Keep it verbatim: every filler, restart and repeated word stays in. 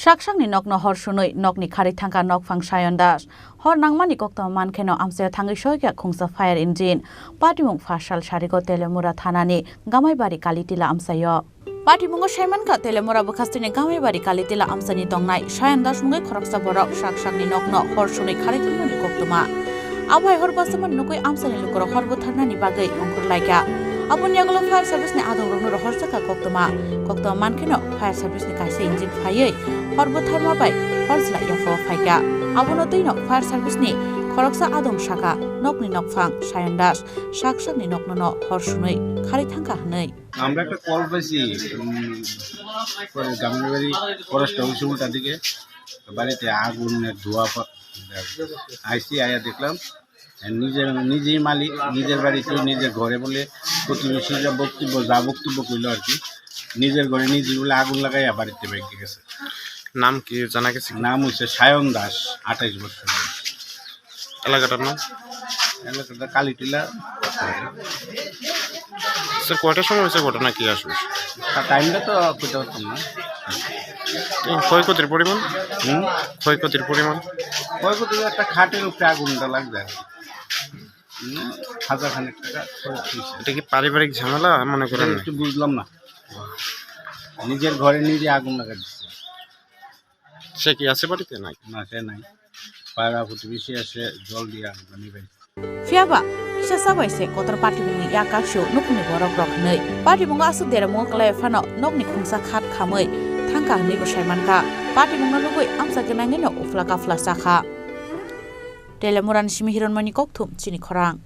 Saksakni nokno hor sunwi nokni kharwi thangkha nokphang Sayon Das. Hor nangmani koktwma mankheno amchaio thangwi soikha khungsa fire engine. Patimung phasal sarigo Telemura thanani Gamaibari Kalitila amchaio. Patimungo saimankha Telemura bwkhastini Gamaibari Kalitila amchaini tongnai Sayon Das mungwi khoroksa borok saksakni nokno hor sunwi kharwi thangmani koktwma. Abohai hor basaman nukwi amchaini lukurok hor butharnani bagwi ongkhorlaikha. Aboni yagulo fire service ni adongrokno rohorjakha koktwma. Koktwma mankheno fire service ni kaisa engine phaiwi hor butharma bai hor chwla yaphao phaikha. Abono twino fire service ni khoroksa adong sakha nokni nokphang Sayon Das saksakni noknono hor sunwi kharwi thangkha hwnwi. আমরা একটা কল পাইছি, উম, পরে গাঙ্গুবাড়ি ফরেস্ট অফিসে উল্টা দিকে বাড়িতে আগুনের ধোঁয়া পা-, আইসি, আয়া দেখলাম, আর নিজের, নিজেই মালিক, নিজের বাড়িতে, নিজের ঘরে বলে প্রতিবেশীরা বক্তব্য, যা বক্তব্য কইলো আর কি, নিজের ঘরে নিজে বলে আগুন লাগাইয়া বাড়িতে ভেঙে গেছে। নাম কি জানা গেছে কি? নাম হচ্ছে সায়ন দাস, আঠাইশ বছর বয়স। এলাকাটার নাম? এলাকাটা কালীটিলা। স্যার, কয়টার সময় হয়েছে ঘটনা, কি আসলে? তা টাইমটা তো কইতে পারতাম না। এই ক্ষয়ক্ষতির পরিমাণ? হুম? ক্ষয়ক্ষতির পরিমাণ? ক্ষয়ক্ষতি একটা খাটের উপরে আগুনটা লাগবে আর কি। হুম, হাজার খানেক টাকা খরচ হয়েছে। এটা কি পারিবারিক ঝামেলা মনে করেন? এটা একটু বুঝলাম না। নিজের ঘরে নিজে আগুন লাগাই দিচ্ছে। সে কি আছে বাড়িতে? নাই। না, সে নাই। পাড়া প্রতিবেশী এসে জল দিয়ে আগুনটা নিভাইছে। Phiyaba kisa sabai se kotor patimungni yak kaksio nukhungni borok rok hwnwi. Patimungo aswk deramungo kwlai phano nokni khungsa khat khamwi thangkha hwnwi bo saimankha. Patimungno nugwi amsa gwnangwino uphla kaphla chakha. Telemurani simi Hironmoni Kokthum chini khorang.